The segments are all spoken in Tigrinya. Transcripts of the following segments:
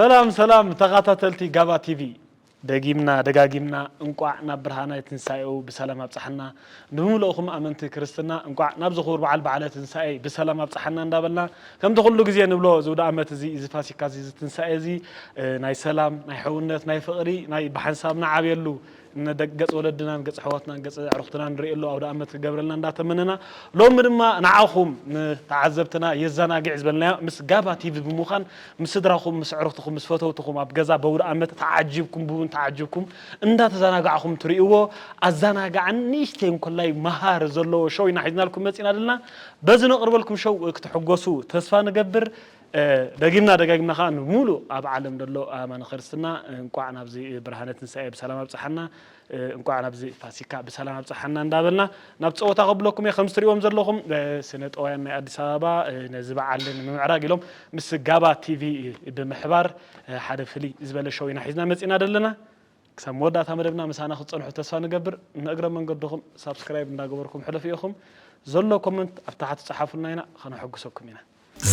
ሰላም ሰላም ተኸታተልቲ ጋባ ቲቪ፣ ደጊምና ደጋጊምና እንቋዕ ናብ ብርሃነ ትንሳኤኡ ብሰላም ኣብጽሓና። ንምሉእኹም ኣመንቲ ክርስትና እንቋዕ ናብዚ ክቡር በዓል በዓለ ትንሳኤ ብሰላም ኣብጽሓና እንዳበልና፣ ከምቲ ኩሉ ግዜ ንብሎ፣ እዚ ኣውደ ኣመት እዚ፣ እዚ ፋሲካ እዚ፣ እዚ ትንሳኤ እዚ፣ እ፣ ናይ ሰላም፣ ናይ ሕውነት፣ ናይ ፍቕሪ፣ ናይ ብሓንሳብ ንዓብየሉ፣ ንደቂ ገጽ ወለድናን ገጽ ኣሕዋትናን ገጽ ኣዕሩኽትናን ንርእየሉ ኣውደ ኣመት ክገብረልና እንዳተመነና፣ ሎሚ ድማ ንዓኹም ንተዓዘብትና የዘናግዕ ዝበልናዮ ምስ ጋባ ቲቪ ብምዃን ምስ ስድራኹም፣ ምስ ኣዕሩኽትኹም፣ ምስ ፈተውትኹም ኣብ ገዛ በውደ ኣመት ተዓጂብኩም፣ ብቡን ተዓጂብኩም እንዳተዘናጋዕኹም ትርእይዎ ኣዘናጋዕን ንእሽተይ እንኮላይ መሃር ዘለዎ ሾው ኢና ሒዝናልኩም መጺና ዘለና። በዚ ነቕርበልኩም ሾው ክትሕጎሱ ተስፋ ንገብር። እ፣ ደጊምና ደጋጊምና ኸዓ ንሙሉእ ኣብ ዓለም ዘሎ ኣማኒ ክርስትና እንቋዕ ናብዚ ብርሃነ ትንሳኤ ብሰላም ኣብጽሓና። እ፣ እንቋዕ ናብዚ ፋሲካ ብሰላም ኣብጽሓና እንዳበልና ናብ ጸወታ ከብለኩም እየ። ከም እትርእይዎም ዘለኹም፣ እ፣ ስነ ጠዋያን ናይ ኣዲስ ኣበባ፣ እ፣ ነዚ በዓል ንምምዕራግ ኢሎም ምስ ጋባ ቲቪ ብምሕባር፣ እ፣ ሓደ ፍልይ ዝበለ ሾው ኢና ሒዝና መጺና ዘለና። ክሳብ መወዳእታ መደብና ምሳና ክትጸንሑ ተስፋ ንገብር። ንእግረ መንገድኹም ሳብስክራይብ እንዳገበርኩም ሕለፉ ኢኹም። ዘሎ ኮመንት ኣብ ታሕቲ ጸሓፉልና ኢና፣ ከነሐጉሰኩም ኢና።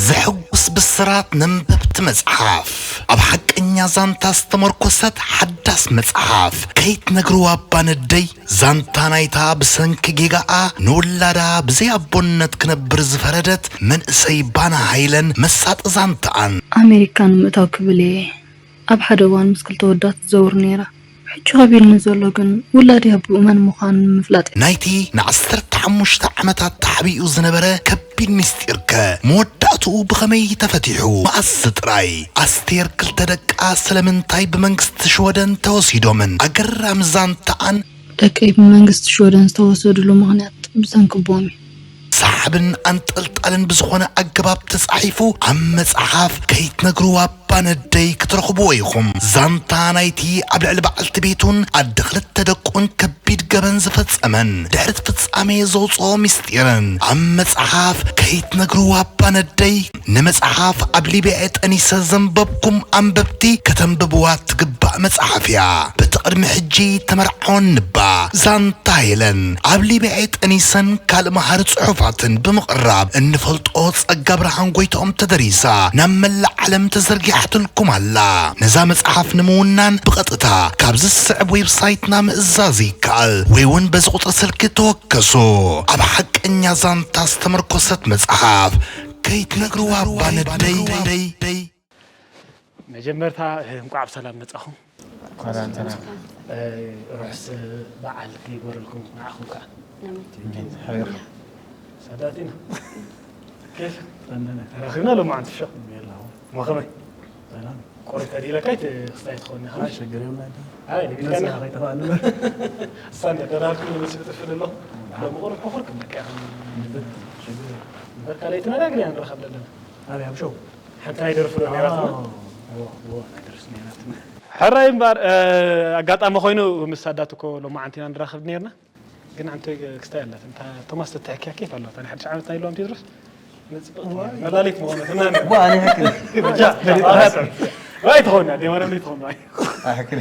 ዘሐጉስ ብስራት ነንበብቲ መጽሓፍ። ኣብ ሓቀኛ ዛንታ ዝተመርኮሰት ሓዳስ መጽሓፍ። ከይትነግርዋ እባ ነደይ፣ ዛንታ ናይታ ብሰንኪ ጌጋኣ ንውላዳ ብዘይ ኣቦነት ክነብር ዝፈረደት መንእሰይ ባና ሃይለን መሳጢ ዛንታኣን። ኣሜሪካ ንምእታው ክብል እየ ኣብ ሓደ እዋን ምስ ክልተ ወዳት ትዘውር ነይራ። ሕጂ ከቢድኒ ዘሎ ግን ውላደይ ኣቦኡ መን ምዃኑ ንምፍላጥ እዩ። ናይቲ ንዓሰርተ ሓሙሽተ ዓመታት ተሓቢኡ ዝነበረ ከቢድ ምስጢርከ መወዳእትኡ ብኸመይ ተፈቲሑ? መኣስ ጥራይ? ኣስቴር ክልተ ደቃ ስለምንታይ ብመንግስቲ ሽወደን ተወሲዶምን? ኣገራሚ ዛንታኣን። ደቀይ ብመንግስቲ ሽወደን ዝተወሰድሉ ምኽንያት ብሰንኪ ኣቦኦም እዩ። ሰሓብን ኣንጠልጣልን ብዝኾነ ኣገባብ ተጻሒፉ ኣብ መጽሓፍ ከይትነግርዋ እባ ነደይ ክትረኽብዎ ኢኹም። ዛንታ ናይቲ ኣብ ልዕሊ በዓልቲ ቤቱን ኣደ ክልተ ደቁን ከቢድ ገበን ዝፈጸመን ድሕሪ እቲ ፍጻሜ ዘውጽኦ ምስጢርን ኣብ መጽሓፍ ከይትነግርዋ እባ ነደይ። ንመጽሓፍ ኣብ ሊብያ ጠኒሰ ዘንበብኩም ኣንበብቲ ከተንብብዋ ትግባእ መጽሓፍ እያ። በቲ ቅድሚ ሕጂ ተመርዓወን ንባ ዛንታ ሄለን ኣብ ሊብያ ጠኒሰን ካልእ መሃሪ ጽሑፋትን ብምቕራብ እንፈልጦ ጸጋ ብርሃን ጎይትኦም ተደሪሳ ናብ መላእ ዓለም ተዘርጊሓትልኩም ኣላ። ነዛ መጽሓፍ ንምውናን ብቐጥታ ካብዚ ዝስዕብ ዌብሳይትና ምእዛዝ ይከኣል ወይ እውን በዚ ቁጽሪ ስልኪ ተወከሱ። ኣብ ሓቀኛ ዛንታ ዝተመርኮሰት መጽሓፍ ከይትነግርዋ እባ ነደይ። መጀመርታ፣ እ፣ እንቋዕ ብሰላም መጻኹም። እንኳን ደህና መጻኻ። እ፣ ርሑስ በዓል ይግበረልኩም ንዓኹም ከኣ። ኣሜን። ኣሜን። ሓቢርና። ሳዳት ኢና። ኬፍ? ጠነነ። ተራኺብና ሎማዓንቲ ሸቕ። የለኹም። እሞ ከመይ? ሰላም። ቁሩብ ተዲለካ ይት-፣ ክስታይ ትኸውን ኢኻ። ኣይ፣ ሽግር የብላን። ኣይ፣ ንግድካ መጽናዕቲ ኢና። ከይጠፋእኒ እምበር። እሳ እንደ ተራኺብና ንመልሲ ክጥፍእ ኣሎ። ኣዎ። ሎሚ ቁሩብ ሕኹር ክብለካ ኢኻ። ንፈት፣ ሽግር የብላን። እምበር ካልኣይ ተነጋግር ኢና ንራኸብ ዘለና። ኣበይ ኣብ ሾው? ሓንቲ ናይ ደርፊ ዶ ነይራትና? ኣዎ፣ እዎ፣ እዎ፣ ናይ ደርፊ ነይራትና። ሕራይ እምበር፣ እ፣ ኣጋጣሚ ኮይኑ ምስ ሳዳት እኮ ሎማዓንቲ ኢና ንራኸብ ነይርና። ግን ኣንተ ክስታይ ኣላት። እንታ ቶማስ ተትሕክያ ኬፍ ኣለዋ። ታኒ ሓድሽ ዓመት ናይ ሎም ቴድሮስ። ንጽብቕ እዋ። መላሊት መኾነት እና። እዋ፣ ኣነ ይሕክል። ብቻ፣ ዋይ ትኾን፣ ኣዴ ማርያም ትኾን፣ ዋይ። ኣይሕክል።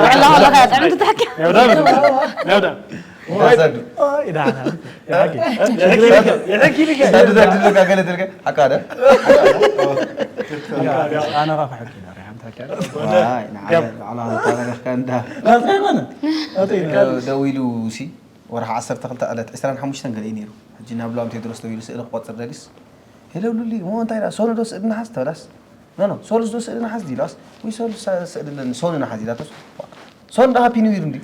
ዕላ ወላ ከያ ጥዕምቲ ትሕክያ። ያው ዳም፣ ያው ዳም። ታሳዱ። ኣይ፣ ዳና። ይሕኪ። ይሕኪ፣ ይሕኪ። ሳዱ፣ ሳዱ፣ ሳዱ፣ ገለ፣ ገለ፣ ሓቃ ደ? ኣነ ኻ ክሕኪ ዳ፣ ሪሓም ታኪያ። ዋይ፣ ንዓለ፣ ጋብ። ንዓለ፣ ንዓለ፣ ንዓለ፣ እንዳ። ናተይ ኣይኮነ። ናተይ እዩ። ደዊሉ ሲ፣ ወርሒ ዓሰርተ ክልተ ዕለት ዕስራን ሓሙሽተን ገለ እዩ ነይሩ። ሕጂ ናብ ሉኣም ቴድሮስ ደዊሉ ስእሊ ክቆጽር ደሊስ። ሄሎ ሉሊ፣ እሞ እንታይ ኢላ? ሶሎ ዶ ስእሊ ንሓዝ ተበላስ? ኖ፣ ኖ፣ ሶሉስ ዶ ስእሊ ንሓዝ ዲላስ? ወይ ሶሉስ ሳ-፣ ስእሊ ኣለኒ፣ ሶሉ ንሓዝ ኢላቶስ? ሶሉ ዶ ሃፒ ኒው ይር እንዲ?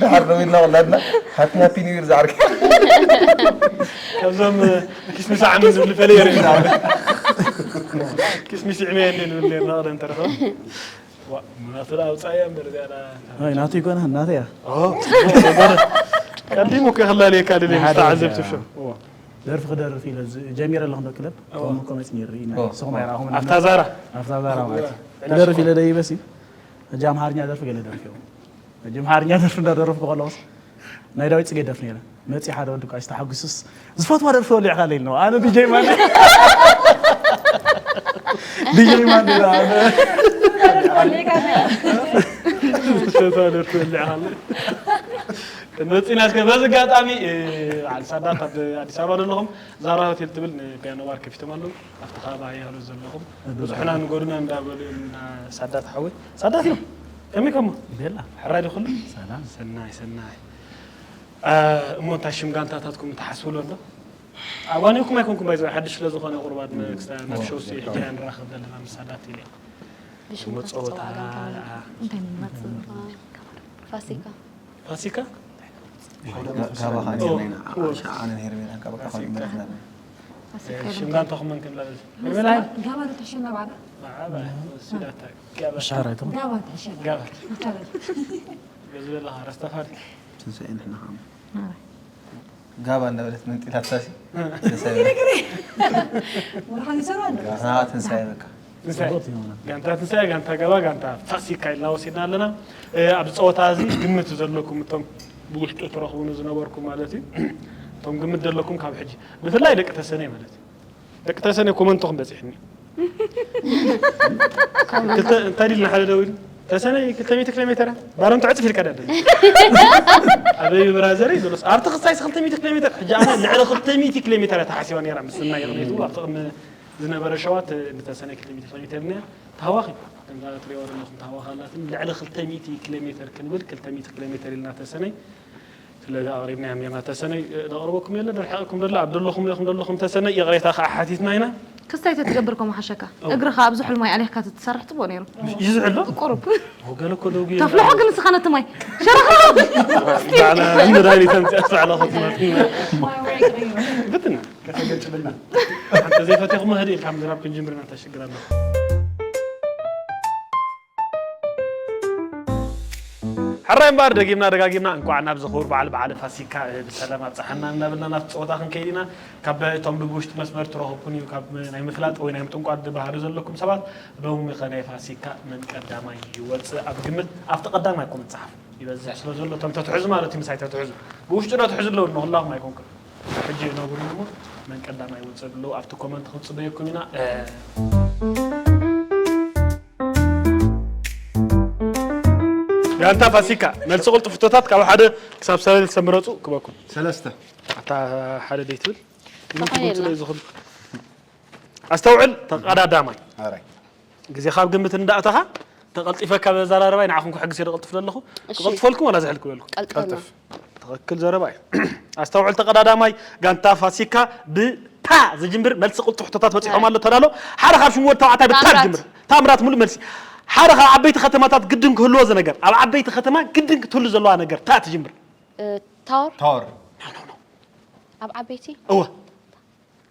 ደሓር ደዊልና ወላድና፣ ሃፒ፣ ሃፒ ኒው ይር ዝዓርክ። ካብዞም ኪስሚስ ዓሚ ዝብል ፈለየ ርኢና። ኪስሚስ ይዕመየኒ ንብል ነርና ቀደም ተረኸ። ዋ፣ ምናቱ ደኣ ኣውጻእያ እምበር እዚኣ ደኣ። ኣይ፣ ናቱ ይኮነ፣ ናቱ እያ። ኦ፣ ቀዲሙ እኮ ክላለየካ ደልየ ምስ ሓደ ተዓዘብቲ እያ። ሸው። ኦ። ደርፊ ክደርፍ ኢለ ዝ-፣ ጀሚረ ኣለኹ ዶ ክለብ? ኦ። ከምኡ እኮ መጽ ነይሩ ኢና። ኦ። ንስኹም ኣይረኣኹም ኣፍታ ዛራ። ኣፍታ ዛራ ማለት እዩ። ኦ። ክደርፍ ኢለ ደይበሲ። ሕጂ ኣምሓርኛ ደርፊ ገለ ደርፊ እዮም። ሕጂ ኣምሓርኛ ደርፊ እንዳደረፍኩ ከለኹስ ናይ ዳዊት ጽጌ ደርፊ ነይረ። መጺ ሓደ ወዲ እኳ ተሓጉሱስ ዝፈትዋ ደርፊ ወሊዕካ ኣለይ ነው። ኣነ ዲጀይ ማን ዲጀይ ማን ዲላ ኣነ ዝፈትዋ ደርፊ ወሊዕካ ኣለይ። መፂና እስከ በዚ ኣጋጣሚ በዓል ሳዳት ኣብ ኣዲስ ኣበባ ዘለኹም ዛራ ሆቴል ትብል ንፒያኖ ባር ከፊቶም ኣለዉ። ኣብቲ ከባቢ ሃያሎ ዘለኹም ብዙሕና ንጎድና እንዳበሉ እዮም እና ሳዳት ሓወይ ሳዳት እዮም። ከመይ ከሞ ቤላ ሕራይ ዶ ኩሉ? ሰላም። ሰናይ ሰናይ። እሞ እንታይ ሽም ጋንታታትኩም ትሓስብሉ ኣሎ? ኣዋኒኩም ኣይኮንኩም ባይዘ ሓድሽ ስለ ዝኾነ ቁርባት መክስታ ናብ ሾው ሲ ሕጂ ንራኸብ ዘለና ምስ ሳዳት ኢለ። ብሽም እሞ ጸወታ እንታይ ንመርጽ? ፋሲካ። ፋሲካ? ጋባ ኸዓ ኦ፣ ኔርና ኢና፣ ኦ። ሸዓነ ሄርሜላ ጋባ ኸዓ ፋሲካ። መርጽና። ሽም ጋንታኹም መን ከም ላበል? ሄርሜላ? ጋባ ዶ ተሸነባ? ኣባ፣ ስዳታ። ጋባ። ሻራይቶም? ጋባ ተሸነባ። ጋባ። ይቻላል። ገዝበላ ረስተፋሪ። ትንሳኤ ንሕና ኸዓ። ኣረ። ጋባ እንዳበለት መንጢላታሲ። ትንሳኤ። ወርሓ ይሰሩ ኣለ። ና ትንሳኤ በቃ። ትንሳኤ። ጽቡቅ ይሆናል። ጋንታ ትንሳኤ፣ ጋንታ ጋባ፣ ጋንታ ፋሲካ ኢልና ወሲድና ኣለና። እ፣ ኣብዚ ጸወታ እዚ ግምት ዘለኩም እቶም ብውሽጡ ትረኽቡኒ ዝነበርኩም ማለት እዩ። እቶም ግምት ዘለኩም ካብ ሕጂ፣ ብፍላይ ደቂ ተሰነይ ማለት እዩ። ደቂ ተሰነይ ኮመንትኹም በጺሕኒ። ክልተ፣ እንታይ ዲልና ሓደ ደው ኢሉ? ተሰነይ ክልተ ሚእቲ ኪሎ ሜተር እያ። ባረንቱ ዕጽፍ ኢልካ ዳደ። ኣበይ ብራዘረይ ዘሎስ? ኣብቲ ክሳይስ ክልተ ሚእቲ ኪሎ ሜተር። ሕጂ ኣነ ልዕሊ ክልተ ሚእቲ ኪሎ ሜተር እያ ተሓሲባ ነይራ፣ ምስ ናይ ይቕሬቱ ኣብቲ ቅድሚ ዝነበረ ሸዋት ንተሰነይ ክልተ ሚእቲ ኪሎ ሜተር እያ። ተሃዋኺ፣ ከምዛ ትሪእዋ ዘለኹም ተሃዋኺ ኣላትኒ። ልዕሊ ክልተ ሚእቲ ኪሎ ሜተር ክንብል፣ ክልተ ሚእቲ ኪሎ ሜተር ኢልና ተሰነይ። ስለዚ ኣቕሪብናዮም ኔርና። ተሰነይ፣ እ፣ ዘቕርበኩም የለ፣ ደርሒቕኩም ደሎ፣ ኣብ ደለኹም ኢኹም ደለኹም ተሰነይ፣ ይቕሬታ ከኣ ሓቲትና ኢና። ክስታይ ተትገብር ከምኡ ሓሸካ። እዎ። እግርኻ ኣብዚ ሕልማይ ኣሊኽካ ተትሰርሕ ጽቡቕ ነይሩ። ይዝሕሎ? ቁሩብ። ኦ፣ ገለ እኮ ደውጊ ተፍልሖ ግን ንስኻ ነቲ ማይ። ሸረኻ። ባዕላ መድሃኒት ኣምጺኣስ ባዕላ ኸትማት። ብትና። ከተገጭብና። ሓንቲ ዘይፈትኹም ህድእ ኢልካ ምዝራብ ክንጅምር ኢና፣ እንታይ ሽግር ኣለዎ? ሕራይ እምበኣር፣ ደጊምና ደጋጊምና እንቋዕ ናብዚ ክቡር በዓል፣ በዓል ፋሲካ፣ እ፣ ብሰላም ኣብጽሓና እናበልና ናብቲ ጸወታ ክንከይድ ኢና። ካብ እቶም ብውሽጢ መስመር ትረኽብኩን እዩ፣ ካብ ናይ ምፍላጥ ወይ ናይ ምጥንቋድ ባህሪ ዘለኩም ሰባት፣ ሎሚ ኸ ናይ ፋሲካ መን ቀዳማይ ይወጽእ? ኣብ ግምት ኣብቲ ቀዳማይ ኮመንት ጸሓፉ። ይበዝሕ ስለ ዘሎ፣ እቶም ተትሕዙ ማለት እዩ፣ ምሳይ ተትሕዙ። ብውሽጡ ዶ ትሕዙ ኣለዉ፣ ንኹላኹም ኣይኮንኩን። ሕጂ ነግሩኒ እሞ፣ መን ቀዳማይ ይወጽእ ብሎ ኣብቲ ኮመንት ክንጽበየኩም ኢና። እ፣ ጋንታ ፋሲካ፣ መልሲ ቅልጡፍ ሕቶታት ካብ ሓደ ክሳብ ሰለስተ ምረጹ ክበኩም። ሰለስተ። ኣታ ሓደ ደይ ትብል? ተኾይና። ዝኹን። ኣስተውዕል፣ ተቐዳዳማይ። ኣራይ። ግዜ ካብ ግምት እንዳእተኻ፣ ተቐልጢፈ ካብ ኣዘራርባይ ንዓኹም ክሕግዝ እየ፣ ደቐልጥፍ ዘለኹ። እሺ። ክቐልጥፈልኩም ወላ ዝሕል ክበልኩም? ቀልጥፈና። ቀልጥፍ። ትኽክል ዘረባ እዩ። ኣስተውዕል፣ ተቐዳዳማይ ጋንታ ፋሲካ ብታ ዝጅምር መልሲ ቅልጡፍ ሕቶታት በጺሖም ኣሎ። ተዳሎ። ሓደ ካብ ሽሙ ወዲ ተባዕታይ ብታ ታምራት። ዝጅምር። ታምራት፣ ሙሉእ መልሲ። ሓደ ካብ ዓበይቲ ከተማታት ግድን ክህልዎ ዝነገር። ኣብ ዓበይቲ ከተማ ግድን ክትህሉ ዘለዋ ነገር። ታ ትጅምር። እ፣ ታወር። ታወር። ኖ፣ ኖ፣ ኖ። ኣብ ዓበይቲ? እወ።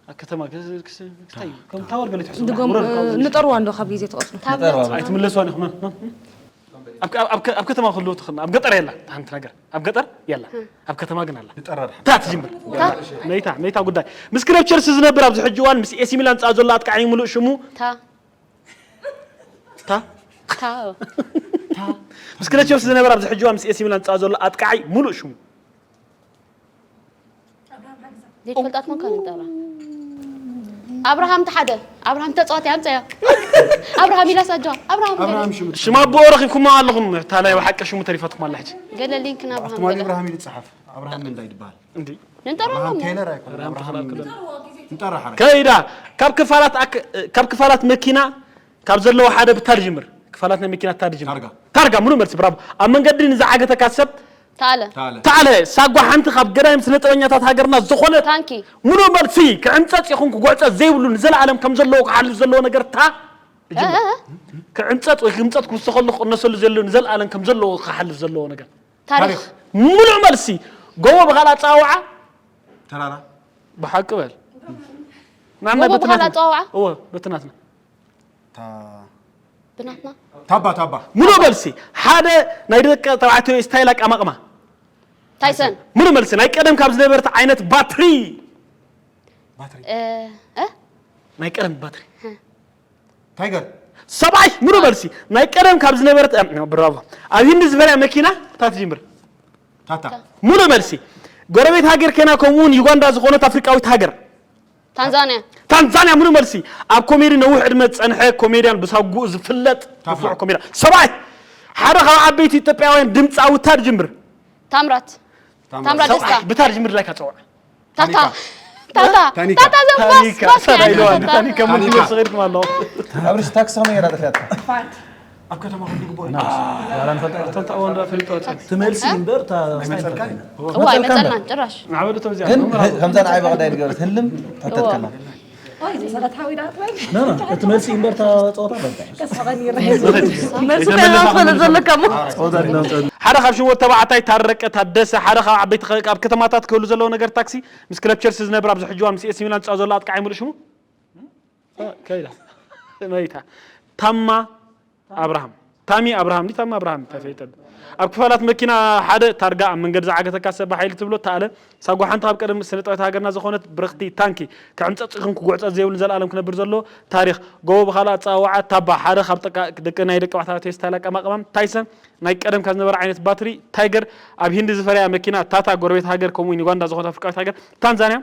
ኣብ ከተማ ክስ-፣ ክስ-፣ ክስታይ እዩ። ከም ታወር ገለ ትሕስቡ። ድጎም፣ ውረድ፣ እ፣ ካብዚ ንጠርዋ እንዶ ካብ ግዜ ትቐጽሩ። ታብለት። ንጠርዋ። ኣይትምለስዋን ኢኹም። ኖ፣ ኖ። ኣብ ከ-፣ ኣብ ከ-፣ ኣብ ከተማ ክህልው ትኽእል፣ ኣብ ገጠር የላ፣ ሓንቲ ነገር። ኣብ ገጠር የላ። እ። ኣብ ከተማ ግን ኣላ። ንጠራ ድሓን። ታ ትጅምር። ታ? መይታ፣ መይታ ጉዳይ። ምስ ክለብ ቸልሲ ዝነብር ኣብዚ ሕጂ እዋን ምስ ኤሲ ሚላን ዝጻወት ዘሎ ኣጥቃዒ ሙሉእ ሽሙ? ታ። ታ? ታ። ታ። ምስ ክለብ ቸልሲ ዝነብር ኣብዚ ሕጂ እዋን ምስ ኤሲ ሚላን ዝጻወት ዘሎ ኣጥቃዒ ሙሉእ ሽሙ? ዘይትፈልጣት ኮንካ ንጠራ። ኣብርሃም ተሓደ። ኣብርሃም ተጻዋታይ ኣምጻያ። ኣብርሃም ኢላስ ኣጆ። ኣብርሃም ገለ። ኣብርሃም ሽሙ። ሽም ኣቦኡ ረኺብኩሞ ኣለኹም። እታ ናይ ብሓቂ ሽሙ ተሪፋትኩም ኣላ ሕጂ። ገለ ሊንክ ናብ ኣብቲ ኣብርሃም ማን ገለ። ኢብራሂም ኢሉ ዝጸሓፍ? ኣብርሃም እንታይ ይበሃል? እንዲ። ንጠራ ኣብርሃም ኣለሞ። ቴይለር ኣይኮነን፣ ተራም ኣብርሃም ተኽላክል። ንጠርዎ ግዜ ንጠራ ሓራይ። ከይዳ፣ ካብ ክፋላት ኣክ-፣ ካብ ክፋላት መኪና ካብ ዘለዎ ሓደ ብታ ዝጅምር። ክፋላት ናይ መኪና ታ ዝጅምር። ታርጋ። ታርጋ፣ ሙሉእ መልሲ፣ ብራቮ። ኣብ መንገዲ ንዝዓገተካ ሰብ ታለ። ታለ። ታለ፣ ሳጓ ሓንቲ ካብ ገዳይም ስነ ጥበበኛታት ሃገርና ዝኾነት። ታንኪ። ሙሉእ መልሲ፣ ክዕምጸጽ ይኹን ክጉዕጸጽ ዘይብሉ ንዘለኣለም ከም ዘለዎ ክሓልፍ ዘለዎ ነገር ታ ዝጅምር። እ፣ እ፣ እ። ክዕምጸጽ ወይ ክምጸጥ ክውስኸሉ ክቕነሰሉ ዘሎ ንዘለኣለም ከም ዘለዎ ክሓልፍ ዘለዎ ነገር። ታሪኽ። ታሪኽ። ሙሉእ መልሲ፣ ጎቦ ብኻልእ ኣጸዋውዓ? ተራራ። ብሓቂ በል። ንዓና ጎቦ ብኻልእ በትናትና። ኣጸዋውዓ? እወ፣ በትናትና። ታ-፣ ብናትና? ታባ፣ ታባ። ሙሉእ መልሲ፣ ሓደ ናይ ደቂ ተባዕትዮ ስታይል ኣቀማቕማ። ታይሰን። ሙሉእ መልሲ፣ ናይ ቀደም ካብ ዝነበረት ዓይነት ባትሪ። ባትሪ። እ፣ እ? ናይ ቀደም ባትሪ። እ። ታይገር። ሰብኣይ፣ ሙሉእ መልሲ፣ ናይ ቀደም ካብ ዝነበረት፣ እ፣ ብራቮ። ኣብ ህንዲ ዝበርያ መኪና፣ ታ ትጅምር። ታታ። ሙሉእ መልሲ፣ ጎረቤት ሃገር ኬንያ ከምኡ እውን ዩጋንዳ ዝኾነት ኣፍሪቃዊት ሃገር። ታንዛንያ። ታንዛንያ፣ ሙሉእ መልሲ። ኣብ ኮሜዲ ነዊሕ ዕድመ ዝጸንሐ ኮሜድያን ብሳጉኡ ዝፍለጥ ታፍላ። ንፉዕ ኮሜድያን። ሰብኣይ፣ ሓደ ካብ ዓበይቲ ኢትዮጵያውያን ድምጻዊ ታ ትጅምር። ታምራት። ታምራ ደስታ። ብታ ዝምር ላይካ ፀውዕ። ታታ ታታ ታኒካ። ታታ ዘባስ ታኒካ ባስ ሰዳይ ያለ ለዋን ታታ። ታኒካ ምን ታኒካ። ይመስል ሄድኩም ኣለኹ። ኣብርሽ ታክሲ ከመይ ገይራ ጠፊኣትካ? ኣብ ከተማ ክንዲ ግቦ እቶም ተኣወንዳ ፍልጦ ትመልሲ እምበር እታ ኣይመፀልካን? እዋ ኣይመፀልናን ጭራሽ። ናዕበዱ ተብዚኣ ግን ከምዛ ንዓይ በቐዳይ ዝገበረት ህልም ተተትከላ ኦይ ዝሰረት ሓዊዳ ትበል እቲ መልሲ እምበር እታ ፀወታ በቃ እዩ። ከስቀኒ መልሲ ተናፈለ ዘለካ ሞ ፀወታ ድና ሓደ ካብ ሽንወት ተባዕታይ ታረቀ ታደሰ፣ ሓደ ካብ ዓበይቲ ከ- ኣብ ከተማታት ክህሉ ዘለዎ ነገር ታክሲ፣ ምስ ክለብ ቸልሲ ዝነብር ኣብዚ ሕጂ እዋን ምስ ኤሲ ሚላን ዝፃወት ዘሎ ኣጥቃዓይ ሙሉእ ሽሙ ከይዳ መይታ ታማ ኣብርሃም ታሚ ኣብርሃም ዲ ታማ ኣብርሃም ተፈይጠ ኣብ ክፋላት መኪና ሓደ ታርጋ ኣብ መንገዲ ዝዓገተካ ሰብ ሓይሊ ትብሎ ተኣለ ሳጓ ሓንቲ ካብ ቀደም ስነ ጥበብት ሃገርና ዝኾነት ብርኽቲ ታንኪ ክዕምፀፅ ይኹን ክጉዕፀፅ ዘይብሉ ንዘለኣለም ክነብር ዘሎ ታሪኽ ጎቦ ብኻልእ ኣፀዋውዓ ታባ ሓደ ካብ ጠቃ- ደቂ ናይ ደቂ ባሕታ ቴስታይል ኣቀማቅማም ታይሰን ናይ ቀደም ካብ ዝነበረ ዓይነት ባትሪ ታይገር ኣብ ሂንዲ ዝፈረያ መኪና ታታ ጎረቤት ሃገር ከምኡ እውን ዩጋንዳ ዝኾነት ኣፍሪቃዊት ሃገር ታንዛንያ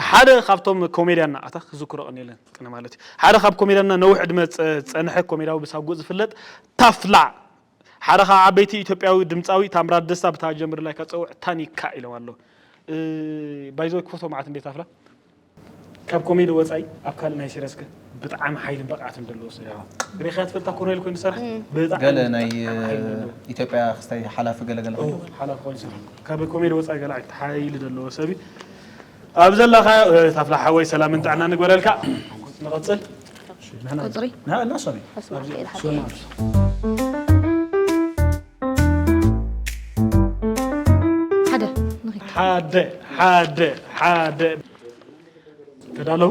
ሓደ ካብቶም ኮሜድያና ኣታ ክዝክሮ ቀኒለን ቅነ ማለት እዩ ሓደ ካብ ኮሜድያና ነዊሕ ዕድመ ዝፀ- ዝፀንሐ ኮሜድያዊ ብሳጉእ ዝፍለጥ ታፍላ ሓደ ካብ ዓበይቲ ኢትዮጵያዊ ድምፃዊ ታምራት ደስታ ብታ ጀምር ላይ ከፀውዕ ታኒካ ኢሎም ኣሎ ባይዞ ክፈቶ ማዓት እንዴት ኣፍላ ካብ ኮሜዲ ወፃኢ ኣብ ካልእ ናይ ሲረስከ ብጣዕሚ ሓይልን ብቕዓትን ዘለዎ ሰብ ሬኻ ትፈልጣ ኮርኔል ኮይኑ ዝሰርሕ ብጣዕሚ ገለ ናይ ኢትዮጵያ ክስታይ ሓላፊ ገለገለ ሓላፊ ኮይኑ ዝሰርሕ ካብ ኮሜዲ ወፃኢ ገለ ዓይነት ሓይሊ ዘለዎ ሰብ እዩ ኣብ ዘለኻ ታፍላ ሓወይ ሰላምን ጥዕና ንግበረልካ ንቐፅል ቁፅሪ ናሶሚ እስማዕ ከይድ ሓቂ ሓደ ንኺድ ሓደ ሓደ ሓደ ተዳለው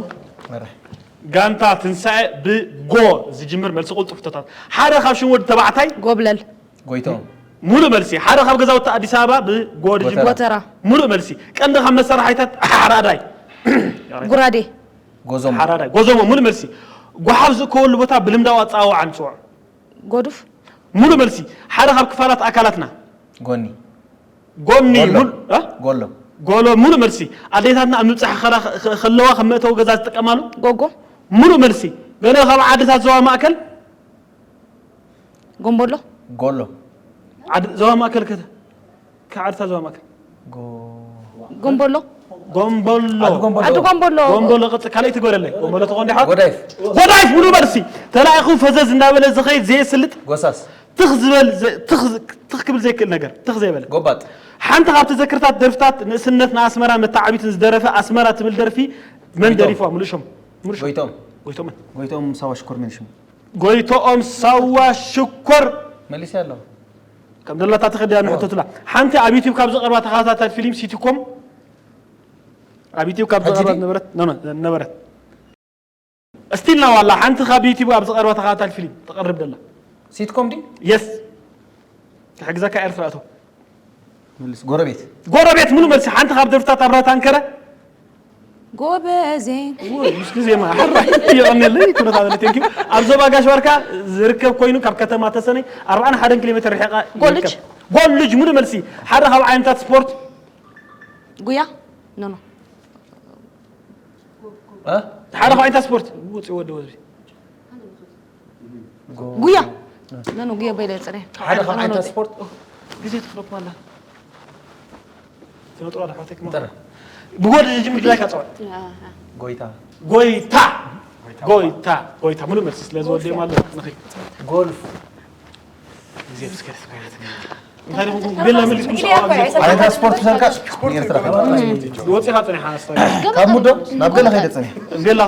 ጋንታ ትንሳኤ ብጎ ዝጅምር መልሲ ቁልጡፍ ሕቶታት ሓደ ካብ ሽም ወዲ ተባዕታይ ጎብለል ጎይቶም ሙሉእ መልሲ ሓደ ካብ ገዛውቲ ኣዲስ ኣበባ ብጎ ዝጅምር ጎተራ ሙሉእ መልሲ ቀንዲ ካብ መሳርሒታት ሓራዳይ ጉራዴ ጎዞም ሓራዳይ ጎዞሞ ሙሉእ መልሲ ጓሓፍ ዝእከበሉ ቦታ ብልምዳዊ ኣፀዋውዓ ንፅውዖ ጎዱፍ ሙሉእ መልሲ ሓደ ካብ ክፋላት ኣካላትና ጎኒ ጎኒ ጎሎ። ሙሉ- እ? ጎሎ ጎሎ ሙሉእ መልሲ ኣዴታትና ኣብ ምብፃሕ ከላ- ከ- ከለዋ ከም መእተዊ ገዛ ዝጥቀማሉ ጎጎ ሙሉእ መልሲ ገለ ካብ ዓድታት ዞባ ማእከል ጎምቦሎ ጎሎ ዓድ- ዞባ ማእከል ከ ካብ ዓድታት ዞባ ማእከል ጎ- ጎምቦሎ ጎምቦሎ ዓዲ ጎምቦሎ ዓዲ ጎምቦሎ ጎምቦሎ ቅፅ ካልኣይ ትጎደለይ ጎምቦሎ ተኾን ዲሓ ጎዳይፍ ጎዳይፍ ሙሉእ መልሲ ተላኢኹ ፈዘዝ እንዳበለ ዝኸይድ ዘየስልጥ ጎሳስ ትኽ ዝበል ዘ- ትኽ ዝ- ትኽ ክብል ዘይክእል ነገር ትኽ ዘይበለ ጎባጥ ሓንቲ ካብ ተዘክርታት ደርፍታት ንእስነት ንኣስመራ መተዓቢትን ዝደረፈ ኣስመራ ትብል ደርፊ መን ጎይቶም። ደሪፍዋ ሙሉእ ሽም ሙሉእ ሽም ጎይቶም ጎይቶምን ጎይቶም ሳዋ ሽኮር ምን ሽሙ ጎይቶኦም ሳዋ ሽኮር መሊሰ ኣለኹ ከም ደላታ ተኸዲያ ንሕተቱላ ሓንቲ ኣብ ዩቲብ ካብ ዝቐርባ ተኸታታል ፊልም ሲቲኮም ኣብ ዩቲብ ካብ ሕጂ ዝቐርባ ድዩ? ነበረት ኖ ኖ ነበረት እስቲልና ዋላ ሓንቲ ካብ ዩቲብ ኣብ ዝቐርባ ተኸታታል ፊልም ትቐርብ ደላ ሲትኮም ዲ የስ ክሕግዘካ ኤርትራ እቶ መልስ ጎረቤት ጎረቤት ሙሉ መልሲ ሓንቲ ካብ ደርፍታት ኣብራ ታንከረ ጎበዜ ውይ፣ ምስቲ ዜማ ሕራይ የቐንየለይ ኩነታት ቴንኪዩ ኣብ ዞባ ጋሽ ባርካ ዝርከብ ኮይኑ ካብ ከተማ ተሰነይ ኣርባዓን ሓደን ኪሎ ሜትር ርሒቓ ጎልጅ? ይርከብ። ጎልጅ ሙሉ መልሲ ሓደ ካብ ዓይነታት ስፖርት ጉያ ኖ ኖ እ? ሓደ ካብ ዓይነታት ስፖርት ውፅእ ወዲ ወዝቢ ጉያ ኖ ኖ ጉያ በይለ ፅሬ ሓደ ካብ ዓይነታት ስፖርት ግዜ ትኽረኩ ኣላ ስነጥሮ ኣሕዋተይ ክማ እንጠረ ብጎድ ዝጅምር ድላይካ ፀዋዕ ጎይታ ጎይታ ጎይታ ጎይታ ሙሉ መልሲ ስለ ዝወደዮም ኣሎ ንኺድ ጎልፍ ግዜ ብስከት እንታይ ደኹም ቤላ መሊስኩም ዓይነታት ስፖርት ብሰልካ ኤርትራ ወፂኻ ፀኒሓ ኣስታ ካብ ሙዶ ናብ ገለ ከይደ ፀኒሕ ቤላ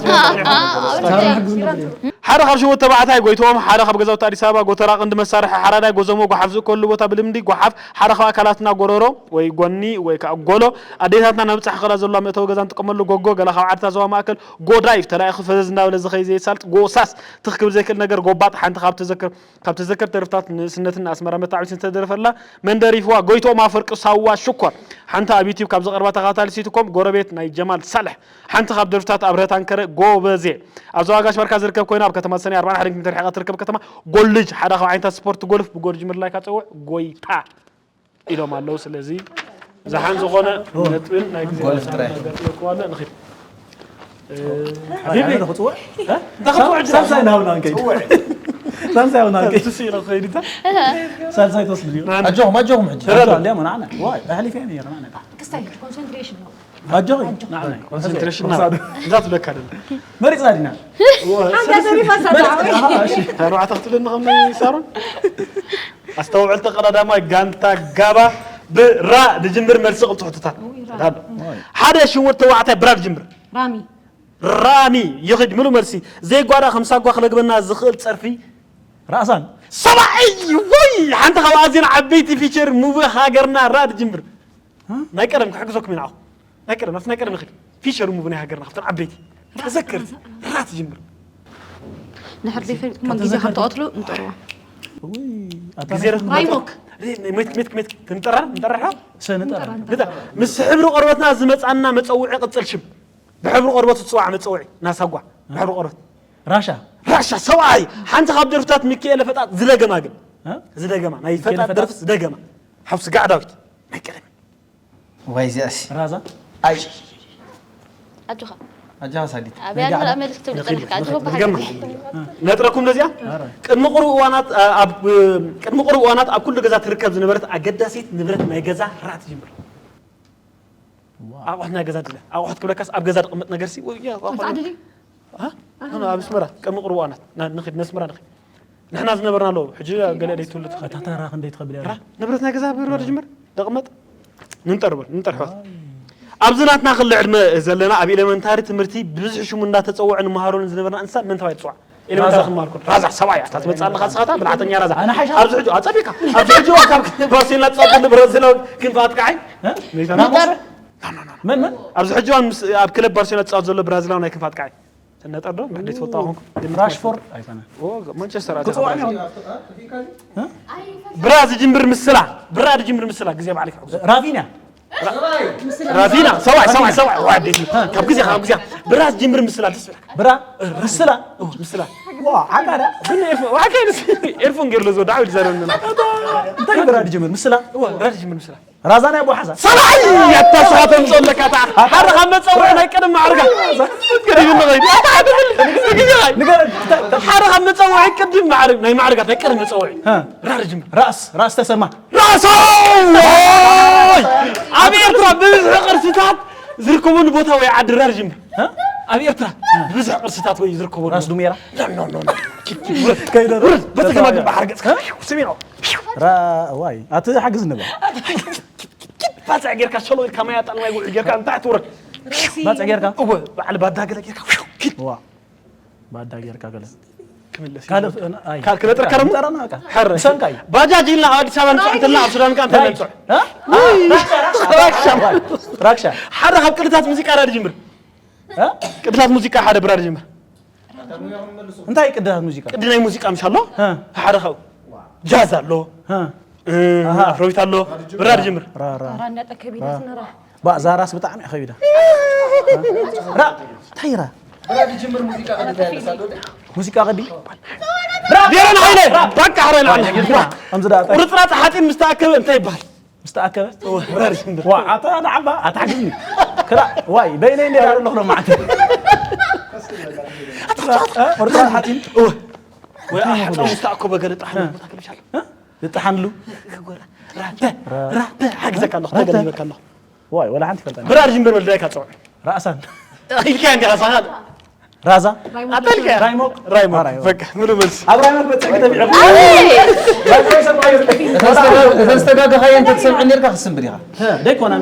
ሓደ ካብ ሽወት ተባዕታይ ጎይትኦም ሓደ ካብ ገዛውቲ ኣዲስ ኣበባ ጎተራ ቅንዲ መሳርሒ ሓራዳይ ጎዘሞ ጓሓፍ ዝእከሉ ቦታ ብልምዲ ጓሓፍ ሓደ ካብ ኣካላትና ጎረሮ ወይ ጎኒ ወይ ከዓ ጎሎ ኣዴታትና ናብ ፃሕ ከላ ዘሎ መእተዊ ገዛ ንጥቀመሉ ጎጎ ገላ ካብ ዓድታት ዞባ ማእከል ጎዳይፍ ተላኢኹ ፈዘዝ እናበለ ዝኸይ ዘየሳልጥ ጎሳስ ትኽ ክብል ዘይክእል ነገር ጎባጥ ሓንቲ ካብ ተዘክር ካብ ተዘከር ደርፍታት ንእስነትን ኣስመራ መታዕቢትን ዝተደረፈላ መን ደሪፍዋ ጎይትኦም ኣፈርቂ ሳዋ ሽኮር ሓንቲ ኣብ ዩቲብ ካብ ዝቐርባ ተኸታታሊ ሲትኮም ጎረቤት ናይ ጀማል ሳልሕ ሓንቲ ካብ ደርፍታት ኣብረህት ኣንከረ ጎበዜ ኣብ ዞባ ጋሽ ባርካ ዝርከብ ኮይኑ ኣብ ከተማ ሰኔ ኣርባዓን ሓደ ኪሎ ሜትር ርሒቓ ትርከብ ከተማ ጎልጅ ሓደ ካብ ዓይነታት ስፖርት ጎልፍ ብጎልጅ ምድላይ ካፀውዕ ጎይታ ኢሎም ኣለዉ ስለዚ ዝሓን ዝኾነ ነጥብን ናይ ግዜ ጎልፍ ጥራይ። ክዋለ ንኺድ ክፅውዕ ሳምሳይ ናብና ንከይድ ሳልሳይ እውን ኣልከ። ትስኢሎ ከይድታ ሳልሳይ ትወስድ እዩ። ኣጆኹም ኣጆኹም ሕጂ ተረዳ እንዲያ መናዕና። ዋይ ኣሕሊፈ ነይረ ናዕና። ክስታይ ኮንሰንትሬሽን ነው። ኣጆኺ ናዕና። ኮንሰንትሬሽን ና እዛ ትብለካ ደለ መሪፅና ዲና። ሓንታ ተሪፋ ሳታ ኣርባዕተ ክትብለኒ ከም ሳሮን ኣስተውዕል ተቐዳዳማይ ጋንታ ጋባ ብራ ድጅምር መልሲ ቅልጡ ሕቶታት ሓደ ሽውር ተባዕታይ ብራ ድጅምር ራሚ ራሚ ይኽድ ምሉ መልሲ ዘይጓዳ ከም ሳጓ ክለግበና ዝኽእል ጸርፊ ራእሳን ሰብኣይ ወይ ሓንቲ ካብ ኣዝየን ዓበይቲ ፊቸር ሙቪ ሃገርና ራ ድጅምር ናይ ቀደም ክሕግዘኩም ኢና ናይ ቀደም ናብቲ ናይ ቀደም ይኽድ ፊቸር ሙቪ ናይ ሃገርና ካብተን ዓበይቲ ተዘከርቲ ራ ትጅምር ድሕር ዘይፈልጥኩም ግዜ ከም ትቐትሉ ንጠርዋ ግዜ ረኽቡ ራይሞክ ሜትክ ሜትክ ሜትክ ክንጠራር ንጠርሖ ሰንጠራ ግዳ ምስ ሕብሪ ቆርበትና ዝመጻና መጸውዒ ቅጽል ሽም ብሕብሪ ቆርበቱ ዝጽዋዕ መጸውዒ ናሳጓ ብሕብሪ ቆርበት ራሻ ራሻ ሰብኣይ ሓንቲ ካብ ደርፍታት ሚካኤል ፈጣጥ ዝደገማ ግን እ? ዝደገማ ናይ ሚካኤል ፈጣጥ ፈጣጥ? ደርፍ ዝደገማ ሓው ስጋዕ ዳዊት ናይ ቀደም ወይ እዚኣሲ ራዛ ኣይ ኣጆኻ ኣጃኻ ሳዲት ኣብያ ንረኣ መልስ ክትብል ጸኒሕካ ኣጆኻ በሃሊ ገማ ነጥረኩም ነዚኣ ቅድሚ ቁሩብ እዋናት ኣብ ቅድሚ ቁሩብ እዋናት ኣብ ኩሉ ገዛ ትርከብ ዝነበረት ኣገዳሲት ንብረት ናይ ገዛ ራት ጅምር ኣቑሑት ናይ ገዛ ድለ ኣቑሑት ክብለካስ ኣብ ገዛ ዝቕመጥ ነገር ሲ ወይ ያ ኣቑሑት ጻድሊ ኖ ኣብ ኣስመራ ቅድሚ ቁሩብ እዋናት ና- ንኽድ ነስመራ ንኽድ ንሕና ዝነበርና ኣለዉ ሕጂ ገለ ደይትውሉ ትኽእል እታ ተራ ክንደይ ትኸብል እያ ራ ንብረት ናይ ገዛ ብርበር ጅምር ደቕመጥ ንንጠርበር ንንጠርሕወት ኣብዚ ናትና ክሊ ዕድመ ዘለና ኣብ ኤሌመንታሪ ትምህርቲ ብብዝሒ ሽሙ እንዳተፀውዐ ንምሃሮን ዝነበርና እንስሳ መን ተባሂሉ ትፅዋዕ ኤሌመንታሪ ክመሃርኩ ራዛ ሰብኣይ ኣታ ትመፅእ ኣለኻ ንስኻታ ብልዓተኛ ራዛ ኣብዚ ሕጂ ኣፀቢካ ኣብዚ ሕጂ ካብ ባርሴሎና ትፃወት ዘሎ ብራዚላዊ ክንፋት ከዓይ መን መን ኣብዚ ሕጂ እዋን ምስ ኣብ ክለብ ባርሴሎና ዝፃወት ዘሎ ብራዚላዊ ናይ ክንፋት ከዓይ ትነጠር ዶ ብሕደይ ትፈልጣ ኾንኩ ራሽፎርድ ኣይኮነ ማንቸስተር ኣታ ብራ ዝጅምር ምስላ ብራ ዝጅምር ምስላ ግዜ ባዕልክ ራፊንያ ራፊና ሰብኣይ ሰብኣይ ሰብኣይ ዋዴ ካብ ግዜ ካብ ግዜ ብራ ዝጅምር ምስላ ደስ ይብለካ ብራ ምስላ ምስላ ዋ ዓቃዳ ግን ኤርፎን ዋካ ኤርፎን ገይርሎ ዝወዳ ዓብድ ዘረብና እንታይ ብራ ዝጅምር ምስላ ብራ ዝጅምር ምስላ ራዛና ያቦ ሓዛ ሰብኣይ ያታስሓተም ጸለካ ሓደ ካብ መጸውዒ ናይ ቅድም ማዕርጋ ቅድም ንኸይድ ንገረ ሓደ ካብ መጸውዒ ቅድም ማዕርግ ናይ ማዕርጋት ናይ ቅድም መጸውዒ ራር ጅምር ራስ ራስ ተሰማ ራሶ ኣብ ኤርትራ ብብዝሒ ቅርስታት ዝርከበሉ ቦታ ወይ ዓዲ ራር ጅምር ኣብ ኤርትራ ብብዝሒ ቅርስታት ወይ ዝርከበሉ ራስ ዱሜራ ኖ ኖ ኖ ከይደ በተገማግል ባሕር ገጽካ ስሚኖ ራ ዋይ ኣቲ ሓግዝ ንበል ባጽዕ ጌርካ ሸሎ ኢልካ ማይ ኣጣል ማይ ጉዕ ጌርካ እንታይ ትውረድ ባጽዕ ጌርካ እወ በዓል ባዳ ገለ ጌርካ ኪድ ዋ ባዳ ጌርካ ገለ ክምለስ ካልእ ኣይ ካል ክነጥር ከረሙ ጠራና በቃ ሕረ ሰንካይ ባጃጅ ኢልና ኣብ ኣዲስ ኣበባ ንፅዕት እና ኣብ ሱዳን ከ እንታይ ነብፅዕ ራክሻ ሓደ ካብ ቅድታት ሙዚቃ ራድ ጅምር ቅድታት ሙዚቃ ሓደ ብራድ ጅምር እንታይ ቅድታት ሙዚቃ ቅዲ ናይ ሙዚቃ ምሽ ኣሎ እ፣ ሓደ ካብኡ ጃዝ ኣሎ እ፣ እ፣ ኣፍሮቢት ኣሎ ብራድ ጅምር ራ ራ ራንዳ ጠከቢና ስነራ ባ ዛራስ ብጣዕሚ እያ ከቢዳ ራ እንታይ ራ ብራ ዝጅምር ሙዚቃ ቅዲ እንታይ ኣለሳ ዶ ሙዚቃ ቅዲ ጌረን ዓይነ ባቃ ሕረ ንዓና ከምዚ ዳ ቁርፅራፅ ሓፂን ምስ ተኣከበ እንታይ ይበሃል ምስ ተኣከበ ብራድ ጅምር ዋ ኣታ ንዓባ ኣታ ሓግዝኒ ክላ ዋይ በይነይ እንደ ዳር ኣለኹ ሎማዓንቲ ቁርፃ ሓፂን ወይ ሓፃው ምስ ተኣከበ ገለ ጣሕ ቦታ ከብሻል ዝጠሓንሉ ራተ ራተ ሓግዘካ ኣለኹ ተገሊበካ ኣለኹ ዋይ ወላ ሓንቲ ፈልጠ ብራድ ጅምር በልዳይካ ፀውዕ ራእሳን ኢልካ እንዲ ሓሳኻል ራዛ ኣጠልካ ራይሞክ ራይሞ ራይሞ። በቃ ምሉ መልሲ ኣብ ራይሞክ በፀቂ ተቢዐ እተን ዝተጋገኻዮ እንተትሰምዐ ነርካ ክስንብር ኢኻ ደይኮና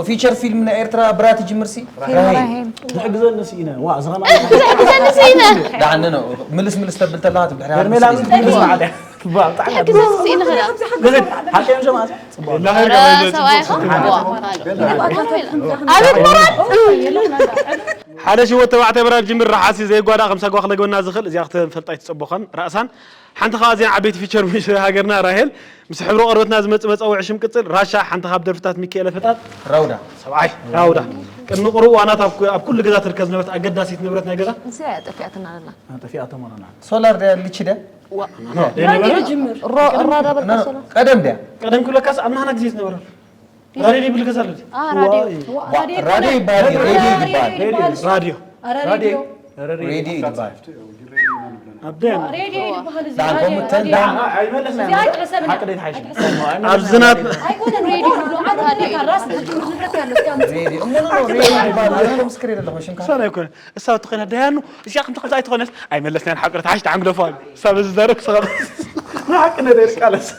ፊቸር ፊልም ናይ ኤርትራ ብራ ትጅምር ሲ ራሄም ዝሕግዘኒ ስኢነ ዋ ዝኸማ ዘንስኢነ ዳዓነ ነው ምልስ ምልስ ተብል ተለኻ ትብድሕሪ ሄርሜላ ምልስ መዓል እያ ብጣዕሚ ክዘንስኢነ ኸዳ ሓቀዮም ሸማት ፅቡቅ ሰብኣይ ኸ ኣቤት ሞራል ሓደ ሽወት ተባዕታይ ብራድ ጅምር ረሓሲ ዘይጓዳ ከም ሳጓ ክለግበና ዝኽእል እዚኣ ክትፈልጣ ኣይትፀበኻን ራእሳን ሓንቲ ካብ ኣዝየን ዓበይቲ ፊቸር ሙሽ ሃገርና ራሄል ምስ ሕብሪ ቆርበትና ዝመፅእ መፀውዒ ሽም ቅፅል ራሻ ሓንቲ ካብ ደርፍታት ሚካኤለ ፈጣጥ ራውዳ ሰብኣይ ራውዳ ቅድሚ ቁሩብ እዋናት ኣብ ኣብ ኩሉ ገዛ ትርከብ ዝነበረት ኣገዳሲት ንብረት ናይ ገዛ እዚኣ እያ ጠፊኣትና ዘላ ጠፊኣቶም ኣለና ሶላር ደ ልችደ ራዳ በልካ ሶላ ቀደም ድያ ቀደም ክብለካስ ኣብ ናህና ግዜ ዝነበረ ራድዮ ይብል ገዛ ኣሎ ራድዮ ራድዮ ይባል ሬድዮ ይባል ራድዮ ሬድዮ ይባል ኣብ ደን ሬድዮ እዩ ዝበሃል እዚ ዳን ራድዮ ኮምተን እዩ። ዳን እዚኣ ኣይትሕሰብ ኣይመለስና ኣይትሕሰብ ሓቂ ደይ ትሓይሽ ኣይትሕሰብ ኣብ ዝናብ ኣይኮነን ሬድዮ ንብሎ ዓዲ ኣለካ ራስ ዝጅምር ዝብለካ ኣሎ እስኪ ኣምፅእ። ሬድዮ እሞ ኖ ሬድዮ ይባል ኣነ ምስክር የለ ለኹ ሽምካ እሳ ኣይኮነ እሳ ተኾይና ደያኑ እዚኣ ከምቲ ከምዚ ኣይትኾነስ ኣይመለስናን ሓቂ ደይ ትሓይሽ ተዓንግደፎ ኣሎ እሳ በዚ ዘረብ ክሰኸብ ንሓቂ ነደር ቃለስ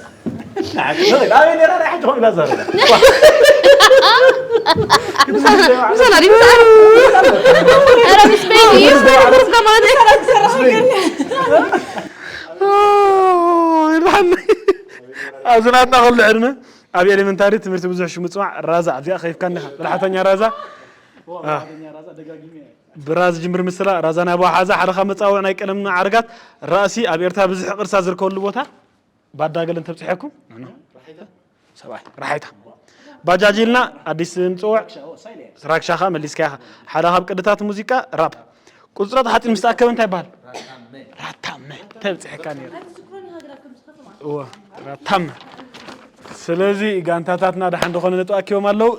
ኣበይ ነራ ራሕቲ ኾይና ዘረብ ምሳና ድዩ ኧረ ምስ ቤት እዩ። ኣብዚ ናትና ከሉ ዕድመ ኣብ ኤሌመንታሪ ትምህርቲ ብዙሕ ሽሙ ፅዋዕ ራዛ ኣብዚኣ ከይፍካ እንዲኻ ብልሓተኛ ራዛ ብራ ዝጅምር ምስላ ራዛ ናይ ኣቦሓዛ ሓደኻ መፃውዕ ናይ ቀለም ዓርጋት ራእሲ ኣብ ኤርትራ ብዙሕ ቅርሳ ዝርከበሉ ቦታ ባዳ ገለ እንተብፅሐኩም ሰብኣይ ራሓይታ ባጃጅ ኢልና ኣዲስ ንፅውዕ ራክሻኻ መሊስካ ኢኻ ሓደ ካብ ቅድታት ሙዚቃ ራፕ ቁፅረት ሓፂን ምስ ተኣከበ እንታይ ይበሃል ራታመ ተብፅሐካ ነይሩ እወ ራታመ ስለዚ ጋንታታትና ደሓን ዝኾነ ነጥቢ ኣኪቦም ኣለዉ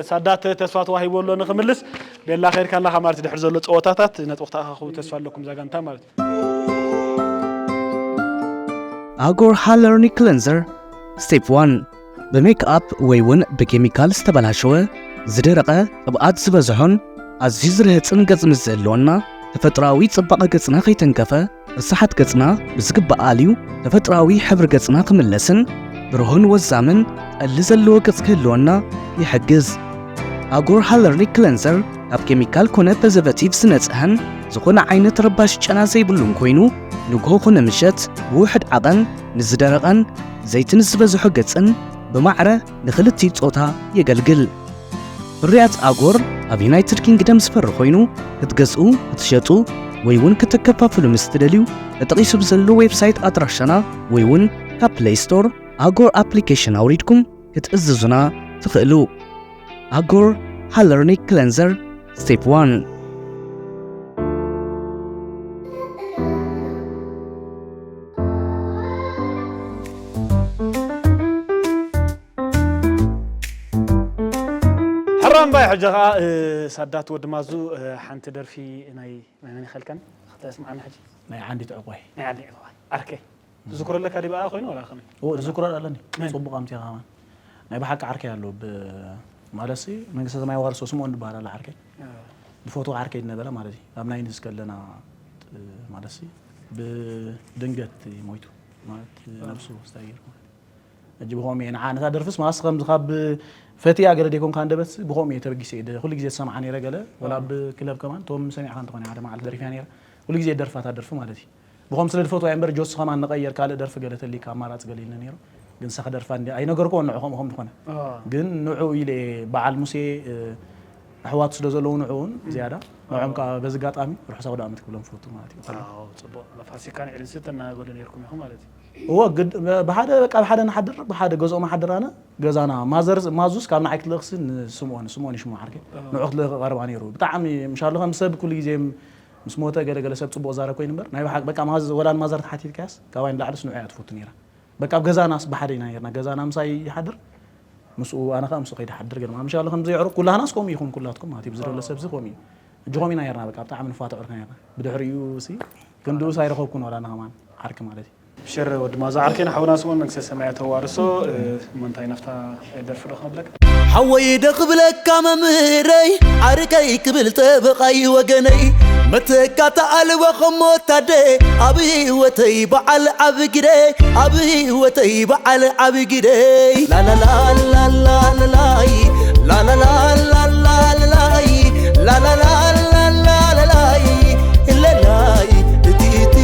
ሳዳት ተስፋ ተዋሂቡ ኣሎ ንክምልስ ቤላ ከይድካ ኣለኻ ማለት ድሕሪ ዘሎ ፀወታታት ነጥቢ ክተኣኻኽቡ ተስፋ ኣለኩም እዛ ጋንታ ማለት እዩ ኣጎር ሃለርኒ ክለንዘር ስቴፕ ዋን ብሜክኣፕ ወይ እውን ብኬሚካል ዝተበላሸወ ዝደረቐ ቅብኣት ዝበዝሖን ኣዝዩ ዝርህፅን ገፅ ምስ ዝህልወና ተፈጥሮኣዊ ፅባቐ ገፅና ከይተንከፈ ርስሓት ገፅና ብዝግባእ ኣልዩ ተፈጥሮኣዊ ሕብሪ ገፅና ክምለስን ብርሁን ወዛምን ጠሊ ዘለዎ ገፅ ክህልወና ይሕግዝ። ኣጎር ሃለርኒ ክለንዘር ካብ ኬሚካል ኮነ ፕሪዘርቨቲቭ ዝነፅሀን ዝኾነ ዓይነት ረባሽ ጨና ዘይብሉን ኮይኑ ንግሆ ኮነ ምሸት ብውሕድ ዓቐን ንዝደረቐን ዘይቲ ንዝበዝሖ ገፅን ብማዕረ ንኽልቲኡ ፆታ የገልግል። ፍርያት ኣጎር ኣብ ዩናይትድ ኪንግደም ዝፈሪ ኮይኑ ክትገዝኡ፣ ክትሸጡ ወይ እውን ክተከፋፍሉ ምስ ትደልዩ ተጠቒሱ ብዘሎ ዌብሳይት ኣድራሻና ወይ እውን ካብ ፕለይ ስቶር ኣጎር ኣፕሊኬሽን ኣውሪድኩም ክትእዝዙና ትኽእሉ። ኣጎር ሃለርኒክ ክለንዘር ስቴፕ ዋን። ሕራምባይ ሕጂ ኸዓ ሳዳት ወዲ ማዙ ሓንቲ ደርፊ ናይ ናይ መን ይኸልከን ክተስምዓና ሕጂ ናይ ዓንዲ ትዕቆይ ናይ ዓዲ ዕቆይ ዓርከይ ትዝክሮ ኣለካ ዲበኣ ኮይኑ ወላ ከመይ ኦ ዝክሮ ኣለኒ ጽቡቅ ኣምቲ ከማን ናይ ብሓቂ ዓርከይ ኣሎ ብ ማለት ሲ መንግስተ ሰማይ ዋርሶ ስምኦን ዝበሃል ኣሎ ዓርከይ ብፎቶ ዓርከይ ዝነበረ ማለት እዩ ኣብ ናይ ንስ ከለና ማለት ሲ ብድንገት ሞይቱ ማለት ነብሱ ስታየር ማለት ሕጂ ብኸምኡ እየ ንዓ ነታ ደርፍስ ማስ ከምዚ ካብ ፈትያ ገለ ደይኮንካ እንደበት ብኸምኡ እየ ተበጊሰ እየ ኩሉ ግዜ ዝሰምዓ ነይረ ገለ ወላ ብክለብ ከማን ቶም ሰሚዕካ እንተኾነ ሓደ መዓልቲ ደሪፍያ ነይረ ኩሉ ግዜ ደርፋታ ደርፊ ማለት እዩ ብኸም ስለ ዝፈትዋ እምበር ጆስ ኸማን ንቐየር ካልእ ደርፊ ገለ ተሊካ ኣማራፂ ገለ ኢልኒ ነይሩ ግን ንሳ ክደርፋ እንዲ ኣይነገርክዎ ንዑ ከምኡ ከም ዝኾነ ግን ንዑ ኢለ እየ በዓል ሙሴ ኣሕዋቱ ስለ ዘለዉ ንዑ እውን ዝያዳ ንዖም ከዓ በዚ ኣጋጣሚ ርሑስ ኣውደ ዓመት ክብሎም ፈቱ ማለት እዩ ጽቡቅ ፋሲካን ዒድን ስተ እናበሉ ነርኩም ኢኹም ማለት እዩ እዎ ግድ ብሓደ በቃ ብሓደ ንሓድር ብሓደ ገዝኦም ሓድር ኣነ ገዛና ማዘር ማዙስ ካብ ንዓይ ክትልእኽሲ ንስምኦን ስምኦን ይሽሙ ዓርከይ ንዑ ክትልእኽ ቀርባ ነይሩ ብጣዕሚ ምሻሉ ከም ሰብ ኩሉ ግዜ ምስ ሞተ ገለገለ ሰብ ፅቡቅ ዛረብ ኮይኑ እምበር ናይ ብሓቅ በቃ ማዝ ወላ ንማዘር ተሓቲትካያስ ካባይ ንላዕልስ ንዑ እያ ትፈቱ ነይራ በቃ ኣብ ገዛናስ ብሓደ ኢና ነርና ገዛና ምሳይ ይሓድር ምስኡ ኣነ ከዓ ምስኡ ከይደ ሓድር ገለ ምሻሉ ከም ዘየዕሩ ኩላህናስ ከምኡ ይኹን ኩላትኩም ማለት እዩ ብዝደሎ ሰብዚ ከምኡ እዩ እጅኾም ኢና ነርና በቃ ብጣዕሚ ንፋትዑ ርካ ነርና ብድሕሪኡ ሲ ክንድኡስ ኣይረኸብኩን ወላ ንኸማን ዓርኪ ማለት እዩ ሽረ ወዲ ማዛ ዓርከይን ሓውና ስምኦን መንግስተ ሰማያት ተዋርሶ እሞ እንታይ ናፍታ ደርፊ ዶ ክነብለካ ሓወይ ዶ ክብለካ መምህረይ ዓርከይ ክብል ጠበቓይ ወገነይ መተካታ ኣልቦ ኸሞታደ ኣብ ህይወተይ በዓል ዓብ ግደ ኣብ ህይወተይ በዓል ዓብ ግደይ ላላላላላላላይ ላላላላላላይ ላላላላላላይ ለላይ እቲእቲ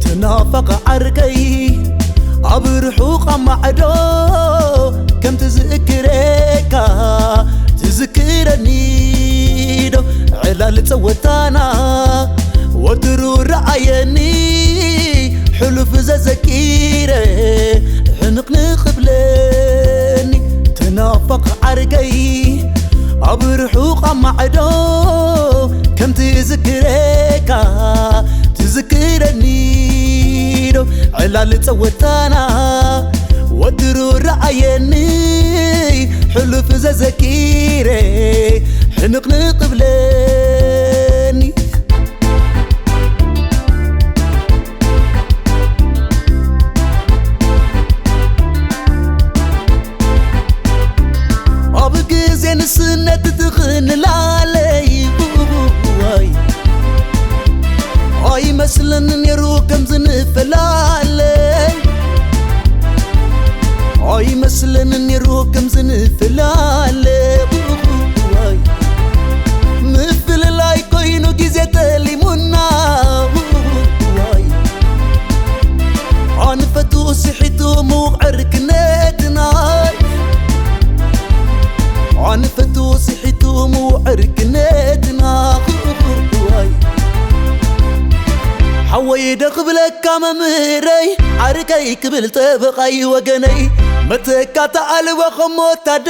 ትናፈቕ ዓርከይ ኣብ ርሑቕ ኣማዕዶ ከም ትዝክረካ ትዝክረኒ ዶ ዕላል ጸወታና ወትሩ ረኣየኒ ሕሉፍ ዘዘኪረ ሕንቕንቕ ብለኒ ትናፈቕ ዓርከይ ኣብ ርሑቕ ኣማዕዶ ከም ትዝክረካ ትዝክረኒ ዶ ዕላል ጸወታና ወትሩ ረኣየኒ ሕሉፍ ዘዘኪረ ሕንቕንቕ ብለኒ ንስነት ትኽንላለይ። ኣይመስልን ነይሩ ከምዚ ንፈላለይ። ኣይመስልን ነይሩ ከምዚ ንፈላለይ። ምፍልላይ ኮይኑ ግዜ ጠሊሙና። ኣንፈቱ ስሒቱ ምውቕ ዕርክነትናይ። ኣንፈቱ ስሒቱ ምውቕ ዕርክነትና። ሓወይ ዶ ክብለካ መምህረይ፣ ዓርከይ ክብል ጠበቓይ ወገነይ። መተካእታ ኣልቦ ኸሞታደ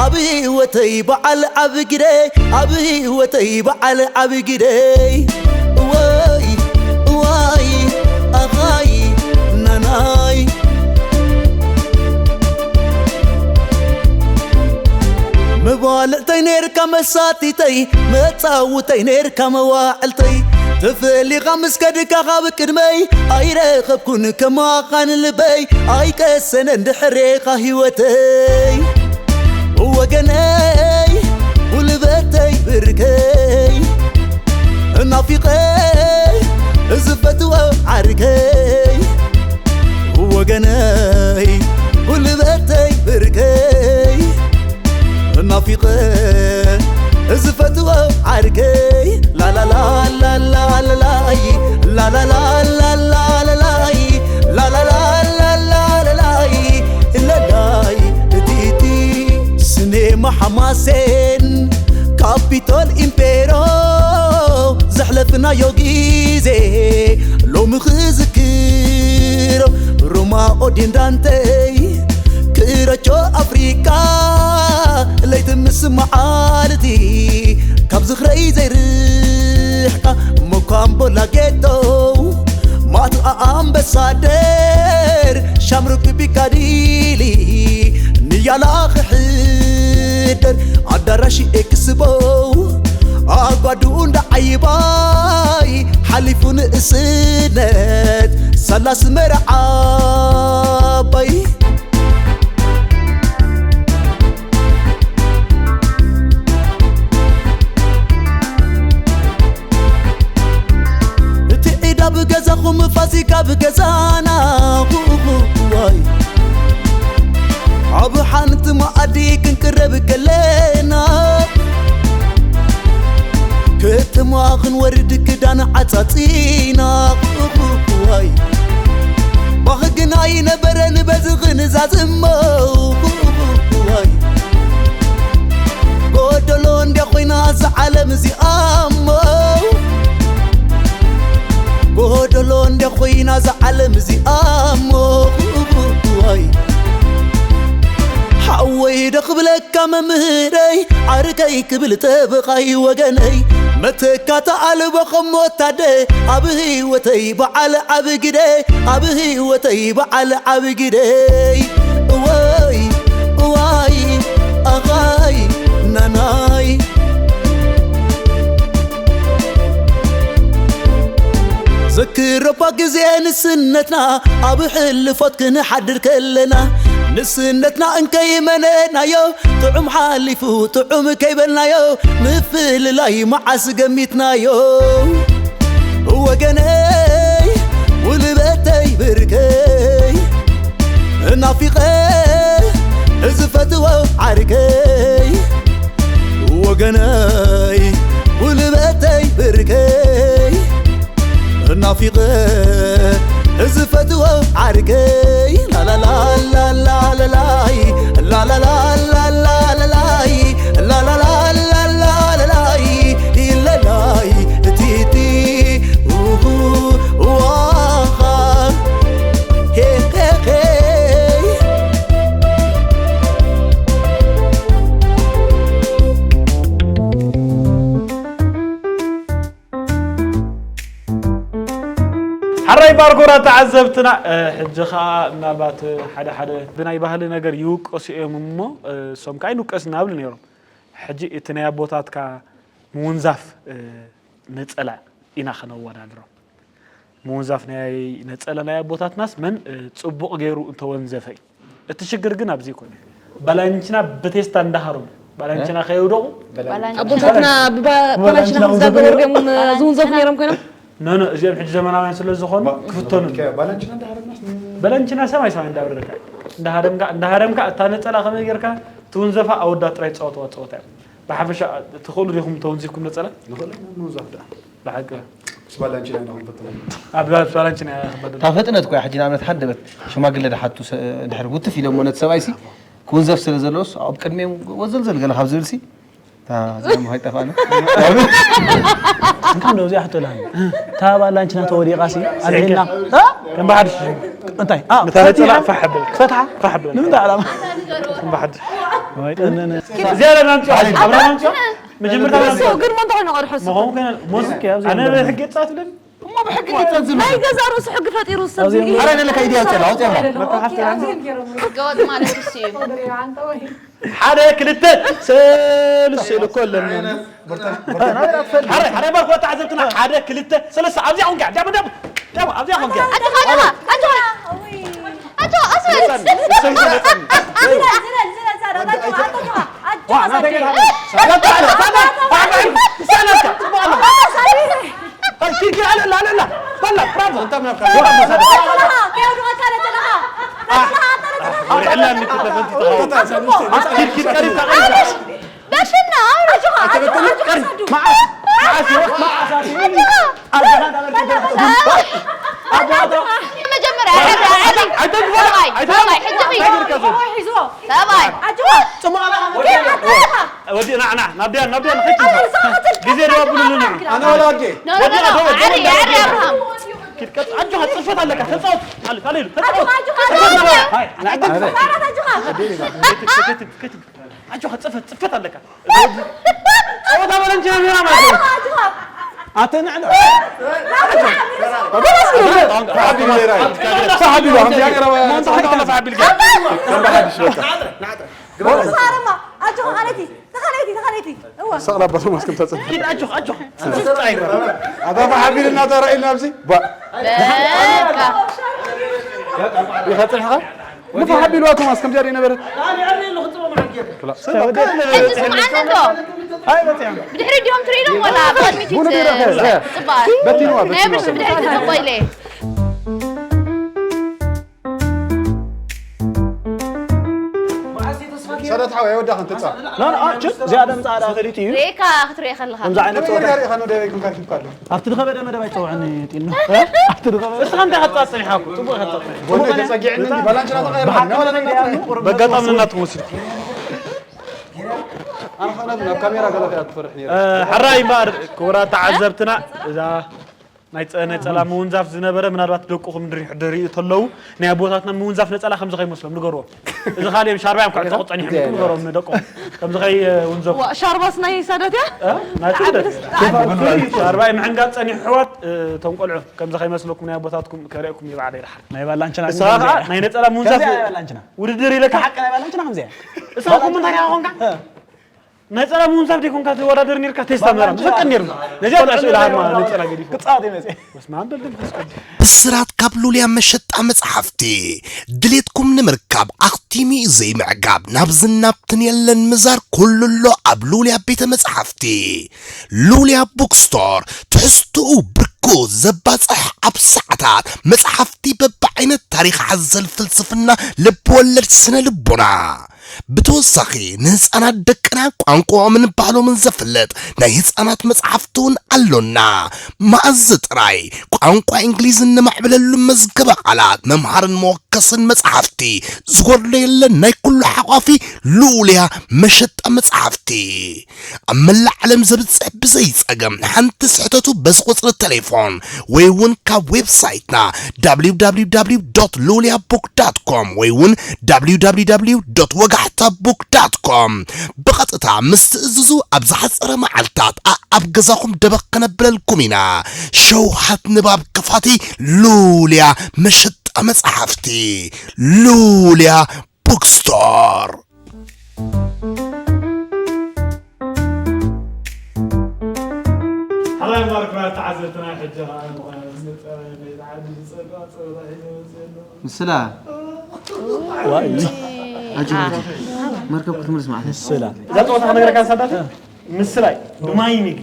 ኣብ ህይወተይ በዓል ዓቢ ግደ። ኣብ ህይወተይ በዓል ዓቢ ግደይ። እዋይ እዋይ ኣኻይ ናናይ። መባልዕተይ ነርካ መሳቲተይ፣ መጻውተይ ነርካ መዋዕልተይ። ተፈሊኻ ምስ ከድካ ካብ ቅድመይ ኣይረኸብኩን ከማኻን ልበይ። ኣይቀሰነን ድሕሬኻ ህይወተይ። ወገነይ፣ ጉልበተይ፣ ብርከይ፣ ናፊቐ ዝፈትዎ ዓርከይ። ወገነይ፣ ጉልበተይ፣ ብርከይ፣ ናፊቐ ዝፈትዎ ዓርከይ። ላላላላላላላይ፣ ላላላላላላላይ፣ ላላላላላላይ፣ ለላይ እቲቲ። ስኔማ ሓማሴን፣ ካፒቶል ኢምፔሮ፣ ዘሕለፍናዮ ግዜ ሎሚ ክዝክሮ። ሮማ ኦዴን ዳንተይ፣ ክረቾ ኣፍሪቃ፣ ለይቲ ምስ መዓልቲ ካብ ዝኽረይ ዘይርሕቃ። ሞኳምቦ ላጌቶ፣ ማትኣ ኣምበሳደር፣ ሻምሩክ ፒካዲሊ፣ ንያላ ክሕደር ኣዳራሽ ኤክስፖ፣ ኣጓዱ እንዳ ዓይባይ፣ ሓሊፉ ንእስነት፣ ሳላ ኣስመራ ዓባይ። እቲ ዒድ ኣብ ገዛኹም፣ ፋሲካ ኣብ ገዛና። ዋይ፣ ኣብ ሓንቲ መኣዲ ክንቅረብ ከለና፣ ከተማ ክንወርድ ክዳን ዓጻጺና። ዋይ፣ ባህግና ኣይነበረን በዚ ክንዛዝሞ። ዋይ፣ ጎደሎ እንድያ ኮይና እዛ ዓለም እዚኣ እሞ፣ ጎደሎ እንድያ ኮይና እዛ ዓለም እዚኣ እሞ። ዋይ፣ ሓወይ ዶ ክብለካ መምህረይ፣ ዓርከይ ክብል ጠበቓይ ወገነይ፣ መተካእታ ኣልቦ ከም ወታደ ኣብ ህይወተይ በዓል ዓቢ ግደ፣ ኣብ ህይወተይ በዓል ዓቢ ግደይ። እዋይ እዋይ ኣኻይ ናናይ። ዘክረባ ግዜ ንስነትና ኣብ ሕልፎት ክንሓድር ከለና፣ ንስነትና እንከይመነናዮ፣ ጥዑም ሓሊፉ ጥዑም ከይበልናዮ፣ ምፍልላይ መዓስ ገሚትናዮ? ወገነይ፣ ጉልበተይ፣ ብርከይ፣ ናፊቐ ዝፈትዎ ዓርከይ። ወገነይ፣ ጉልበተይ፣ ብርከይ፣ ናፊቐ ዝፈትዎ ዓርከይ። ላላላላላላይ፣ ላላላላላላይ፣ ላላላላላላይ፣ ኢለላይ፣ ቲቲ፣ ኡሁ፣ ዋኻ፣ ሄ፣ ሄ፣ ሄ። ሓራይ ባርኮራ ተዓዘብትና፣ እ፣ ሕጂ ኸኣ ምናልባት፣ እ፣ ሓደ ሓደ ብናይ ባህሊ ነገር ይውቀሱ እዮም እሞ፣ እ፣ እሶም ከኣ ይንቀሱ እናብሉ ነይሮም። ሕጂ እቲ ናይ ኣቦታትካ ምውንዛፍ፣ እ፣ ነጸላ ኢና ከነወዳድሮ። ምውንዛፍ ናይ ነጸላ ናይ ኣቦታትናስ መን፣ እ፣ ጽቡቕ ገይሩ እንተወንዘፈ እዩ። እቲ ሽግር ግን ኣብዚ ይኮነ። ባላንቺና ብቴስታ እንዳሃሩን ባላንችና ከየውደቑ ኣቦታትና ብባላንችና ከም ዝጋገሩ ገርም ዝውንዘፉ ነይሮም ኮይኖም ኖ ኖ እዚኦም ሕጂ ዘመናውያን ስለ ዝኾኑ ክፍተኑ ባላንችና እንዳሃረምናስ በለንችና ሰማይ ሰማይ እንዳበረካ እንዳሃረምካ እንዳሃረምካ እታ ነፀላ ከመይ ጌርካ ትውንዘፋ ኣወዳት ጥራይ ዝፃወትዋ ፀወታ እዮም ብሓፈሻ ትኽእሉ ዲኹም ተወንዚፍኩም ነፀላ ንኽእል ንውዛፍ ደኣ ብሓቂ ምስ ባላንችና ኢና ክንፈትኖም ኣብ ባላንችና ያበደ እታ ፍጥነት እኮ ሕጂ ንኣብነት ሓደ በት ሽማግለ ድሓቱ ድሕሪ ውትፍ ኢሎሞ ነቲ ሰብኣይሲ ክውንዘፍ ስለ ዘለዎስ ኣብ ቅድሚኦም ወዘልዘል ገለ ካብ ዝብልሲ እታ ዜማ ከይጠፋእና እንኳን ደው እዚኣ ሕቶ ላን እታ ባላንችና ተወዲቓ ሲ ኣድሒና ከም ብሓድሽ እንታይ ነታ ነፀላ ፋሕ ኣብል ፈትሓ ፋሕ ኣብል ንምንታይ ዓላማ ከም ብሓድሽ እዚኣ ለናምፅኦ ኣብራ ናምፅኦ መጀመርታ እሱ ግን መን ተኾይኑ ቀርሑ እሱ መኾን ከነ ሞስ ኣነ ብሕጊ የፃትለን እሞ ብሕጊ ይፀዝም ናይ ገዛ ርእሱ ሕጊ ፈጢሩ ሰብ ኣረ ለካ ኢድያ ፀላ ኣውፅያ ገወጥ ማለት እሱ እዩ ሓደ ክልተ ሰልስተ ኢሉ እኮ ኣለና ሓደ ሓደ ባርኮ ተዓዘብትና ሓደ ክልተ ሰለስተ ኣብዚኣ ኮንካ ዳብ ዳብ ዳብ ኣብዚኣ ኮንካ ኣጆኻ ኣጆኻ ኣጆኻ ኣጆኻ ኣስበስ በሽና መጀመርያ ሰባይ ሰባይ ወዲ ና ና ናብ ዲያ ናብ ዲያ ንኸይድ ግዜ ደባብሉሉ ና ኣነ ወላ ኣዴ ወዲ ና ደወል ደወል ኣብርሃም ኪድ ቀጥ ኣጆኻ ጽፈት ኣለካ ተጻወት ኣሉ ካለሉ ተጻወት ኣጆኻ ጽፈት ጽፈት ኣለካ ጸወታ በለንጂ ና ማለት ኣተንዕና ተሓቢሉ ነይራ እዩ። ተሓቢሉ ከምዚ ገይራ ተሓቢልካ ከም ብሓድሽ በቃ ሳረማ ኣጆኻ ካለቲ ተኻለቲ ተኻለቲ እወ ሰቕላ ኣባቶም ኣስክም ተጽፍ ኪድ ኣጆኻ ኣጆኻ ኣታ ተሓቢልና ተራኢልና ኣብዚ ባ በቃ ይኸጽል ሓኻ ምፋ ሓቢልዋ ቶማስ ከምዚኣ ደይነበረት እንትን ስምዓና እንዶ ብድሕሪ ዲዮም ትርእሎም ወላ ብቕድሚት ቡን ዲረኸ ጽባቕ በቲንዋ ናይ በቲንዋ ብድሕሪ ተተቆይለ ሰረት ሓወይ ኣይወዳኽን ትጻ ኖ ኖ ችት እዚኣ ደምፃ ዳ ፈሊጡ እዩ ሬካ ክትሪኦ ከለኻ ከምዚ ዓይነት ከመይ ፀወታ ሪኻ ሪኻ ነው ደበይ ክንካ ኪብካ ኣሎ ኣብቲ ዝኸበደ መደብ ኣይፀውዐኒ ጢልኖ ኣብቲ ዝኸበደ እስኻ እንታይ ክትጻጽን ኢኻ እኮ ጽቡቕ ኢኻ ትጻጽን ወንዶ ተጸጊዕኒ እንጂ ባላንችና ተቐይርካ ብሓቂ ማለት እያ በጋጣሚ ናትኩም ወሲድኩም ኣነ ከነ ናብ ካሜራ ገለ ከኣ ትፈርሕ ነይሩ ሕራይ እምበኣር ክቡራት ተዓዘብትና እዛ ናይ ፀ- ናይ ፀላ ምውንዛፍ ዝነበረ ምናልባት ደቅኹም ድሪ- ድርእዩ ተለዉ ናይ ኣቦታትና ምውንዛፍ ነፀላ ከምዚ ከይመስሎም ንገርዎም እዚ ካሊኦም ሻርባዮም ክዕጠቑ ፀኒሖም ኢልኩም ንገርዎም ንደቅኹም ከምዚ ከይውንዘፉ ዋ ሻርባስ ናይ ሳዳት እያ እ? ናይ ስደት ሻርባይ ምሕንጋጥ ፀኒሑ ኣሕዋት እ፣ እቶም ቆልዑ ከምዚ ከይመስለኩም ናይ ኣቦታትኩም ከርእየኩም ይበዓለ ይድሓር ናይ ባላንችና ንስኻ ከዓ ናይ ነፀላ ምውንዛፍ ከምዚኣ ናይ ባላንችና ውድድር ኢለካ ሓቂ ናይ ባላንችና ከምዚኣ እሳኹም እንታይ ኾንካ ናይ ጸላም እውን ሳብ ደይኮንካ ትወዳደር ነርካ ቴስታ መራ ምፈቀድ ነርና ነዚኣ ጥራሕ ስእላ ሃርማ ነጸላ ገዲፉ ክጻወት ይመጽእ በስመ ኣብ ወወልድ ወመንፈስ ቅዱስ ብስራት ካብ ሉልያ መሸጣ መጽሓፍቲ ድሌትኩም ንምርካብ ኣኽቲሙ እዩ ዘይምዕጋብ ናብ ዝናብትን የለን ምዛር ኩሉ ኣሎ ኣብ ሉልያ ቤተ መጽሓፍቲ ሉልያ ቡክስቶር ትሕዝትኡ ብርኩ ዘባጽሕ ኣብ ሰዓታት መጽሓፍቲ በብዓይነት ታሪኽ ሓዘል ፍልስፍና ልብወለድ ስነ ልቦና ብተወሳኺ ንህፃናት ደቅና ቋንቋኦምን ባህሎምን ዘፍልጥ ናይ ህፃናት መፅሓፍቲ እውን ኣሎና። መኣዝ ጥራይ ቋንቋ እንግሊዝ እነማዕብለሉ መዝገበ ቃላት መምሃርን መወከስን መፅሓፍቲ ዝጎድሎ የለን። ናይ ኩሉ ሓቋፊ ልኡልያ መሸጣ መፅሓፍቲ ኣብ መላእ ዓለም ዘብፅሕ ብዘይ ፀገም ሓንቲ ስሕተቱ በዚ ቁፅሪ ቴሌፎን ወይ እውን ካብ ዌብሳይትና www ሉልያ ቡክ ዳት ኮም ወይ እውን www ወጋሕታ ቡክ ዳት ኮም ብቐጥታ ምስ ትእዝዙ ኣብ ዝሓፀረ መዓልታት ኣኣብ ገዛኹም ደበኽ ከነብለልኩም ኢና። ሸውሃት ንባብ ክፋቲ ሉልያ መሸጣ መፅሓፍቲ ሉልያ ቡክስቶር። ሓላይ ማርክ ተዓዘብትና ሕጂ ከዓ ዝኾነ ዝመፀ ናይ ዓዲ ዝፀልዋ ፀወታ ሒዘ መፅእ ኣሎ ምስላ ዋይ ኣጅባቲ መርከብ ክትምልስ ማለት እዩ። ምስላ እዛ ፀወታ ከነገረካ ሳዳት ምስላይ ብማይ ሚግ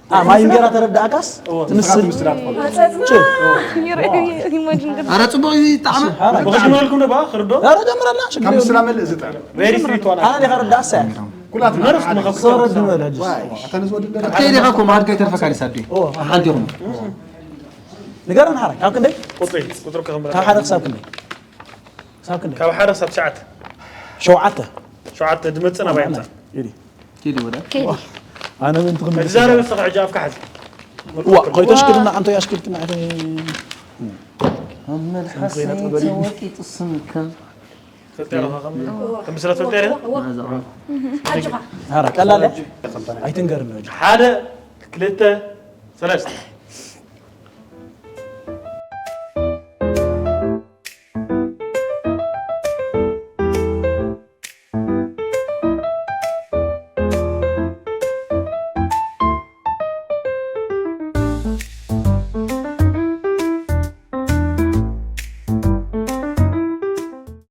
አ ማይ እንጌራ ተረዳእካስ ትምስል ምስላ ትፈልጥ ኣጸጽና ይረ- ይመጅን ግን ኣረ ጽቡቕ እዩ ጣዕመ ብክጅመልኩም ነባ ክርዶ ኧረ ጀምረና ሽግር ካብ የለውም። ምስላ መልእ ዝጠ ሬዲ ስትሪት ዋና ኣነ ዲኻ ረዳእ ኣሳያ ኩላት መርስ መኸፍቶ ሰረድ ንበል ሕጅስ ኣታ ንዝወድድ ከይደ ኢኻ እኮ መኣዲ ከይተርፈካ ዲስ ኣዲ ሓንቲ ይኹን ንገረን ሓራ ካብ ክንደይ ቁጥሪ ቁጥሪ ከኸምረ ካብ ሓደ ክሳብ ክንደይ ክሳብ ክንደይ ካብ ሓደ ክሳብ ትሽዓተ ሸውዓተ ሸውዓተ ድመፅእ ናባይ ምፃ ኢዲ ኪዲ ወደ ኣነ ምንትኹም ተዛረበ ስኻ ሕጂ ኣፍካ ሓዚ ዋ ኮይተሽክልና ኣንቶ ያሽክልትና ኣብ መልሓሰይ ተወቂጡ ስምካ ፈልጠ ኣለኻ ከም ከም ስለ ትፈልጠ ኢኻ ሓራ ቀላል እያ ኣይትንገርኒ ሕጂ ሓደ ክልተ ሰለስተ